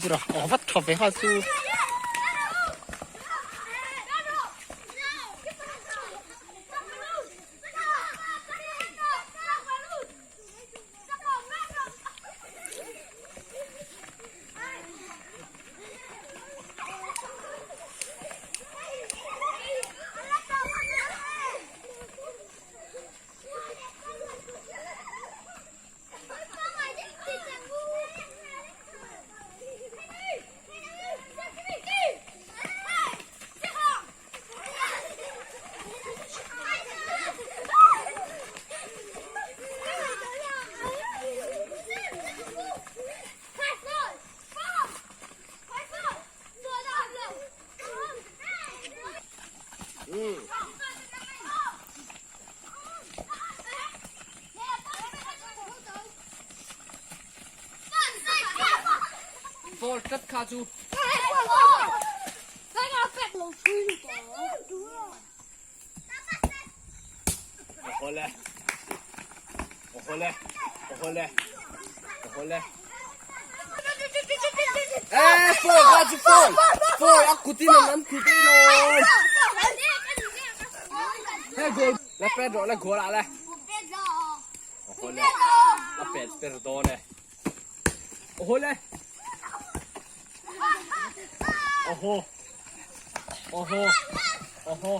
Zira a va tha ve kha chu. Ball tlat kha chu. Awhawle. Awhawle. Awhawle. Awhawle. Eh, four kha chu four. Four a kutin an an khut ei lo. He goal. La pet rawh le goal ah le. Awhawle. A pet per dawn e. Awhawle. Awhaw. Awhaw. Awhaw.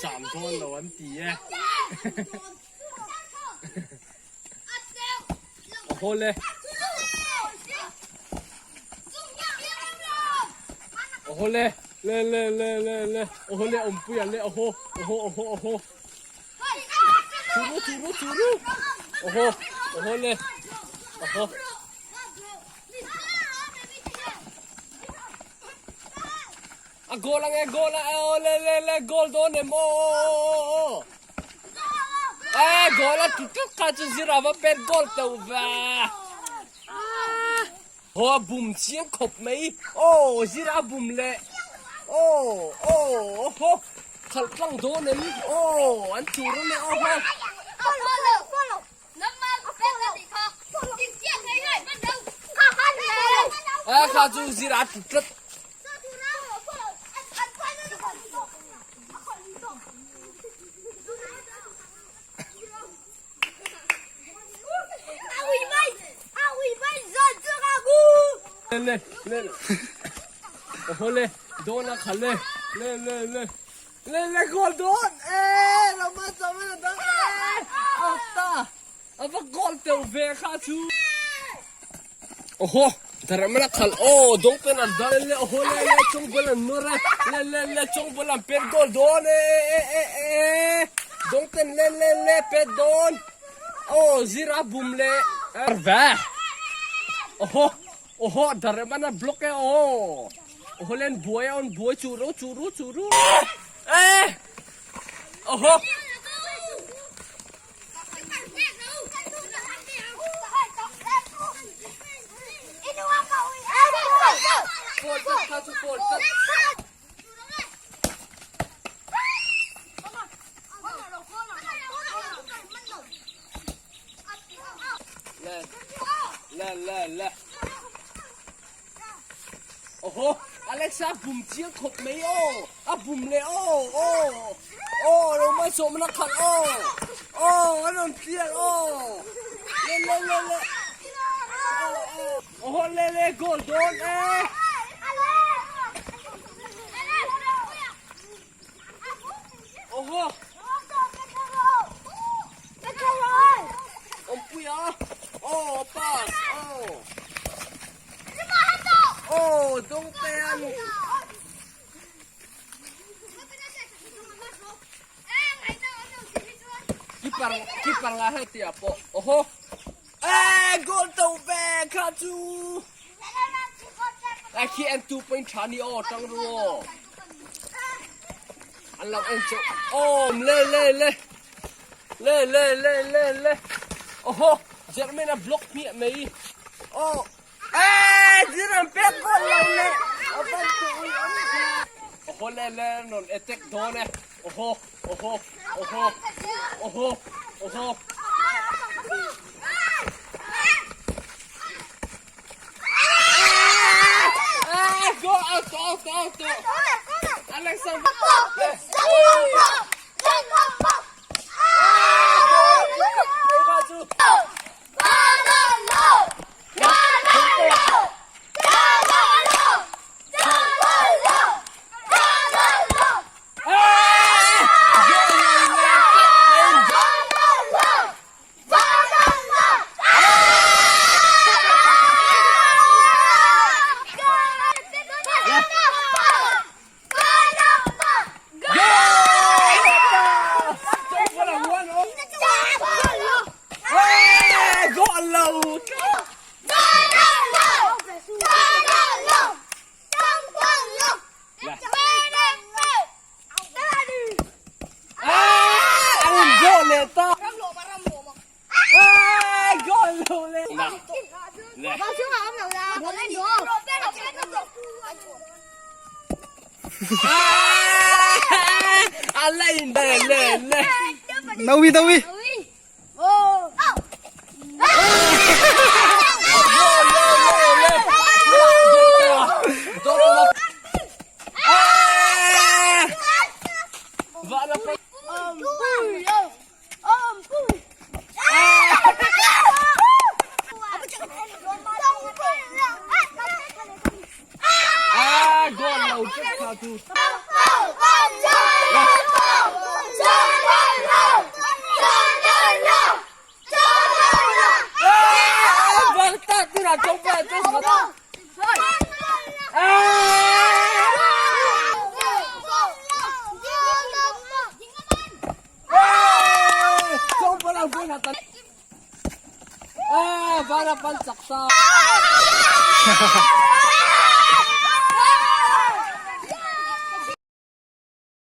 Zam dawn lo an ti e. Awhawle. Awhawle. Le le le le le. Awhawle awmpui an le awhaw. Awhaw awhaw awhaw. Churu churu churu. Awhaw awhawle. Awhaw. A goal ange goal a aw le le le goal dawn em aw aw aw aw eh goal a tlu tlat kha chu zira va pet goal teuh ve haw a bum chiang khawp mai aw zira a bum leh aw aw haw khalh tlang dawn em aw an tur a nia aw haw. Eh kha chu zir a tlu tlat. Le le le. Oho le dawn a khalh le le le le. Le le goal dawn e Rama chuan a dang e Alta a va goal teuh ve kha chu Oho Dharma la khalh aw dawng pen an dal le oho le le chung bul an nawr e le le le chung bul an pet goal dawn e e e e dawng pen le le le pet dawn aw zira bum le ve oho Oho Dharma na block e aw. Oho len buai a on buai chu ru chu ru chu ru. Eh. Oho. Four tlat kha chu four tlat. Le le le le Oho Alexa bum chiang khawp mai aw a bum leh aw aw aw lo mai sawm na khalh aw aw a rawn clear aw le le le le Oho le le goal dawn e Oho Awmpuia aw pass aw aw Dawngtean Keeper keeper nga hei tia pawh oho Eh goal to ve kha chu Ai khi en tu point tha ni aw tang ru aw An lo en chu awm le le le le le le le le oho German a block hmiah mai aw Eh German pek goal lo le avan tu ui am oho le le non attack dawn e oho Oho, oho, oho, oho. Nawi nawi.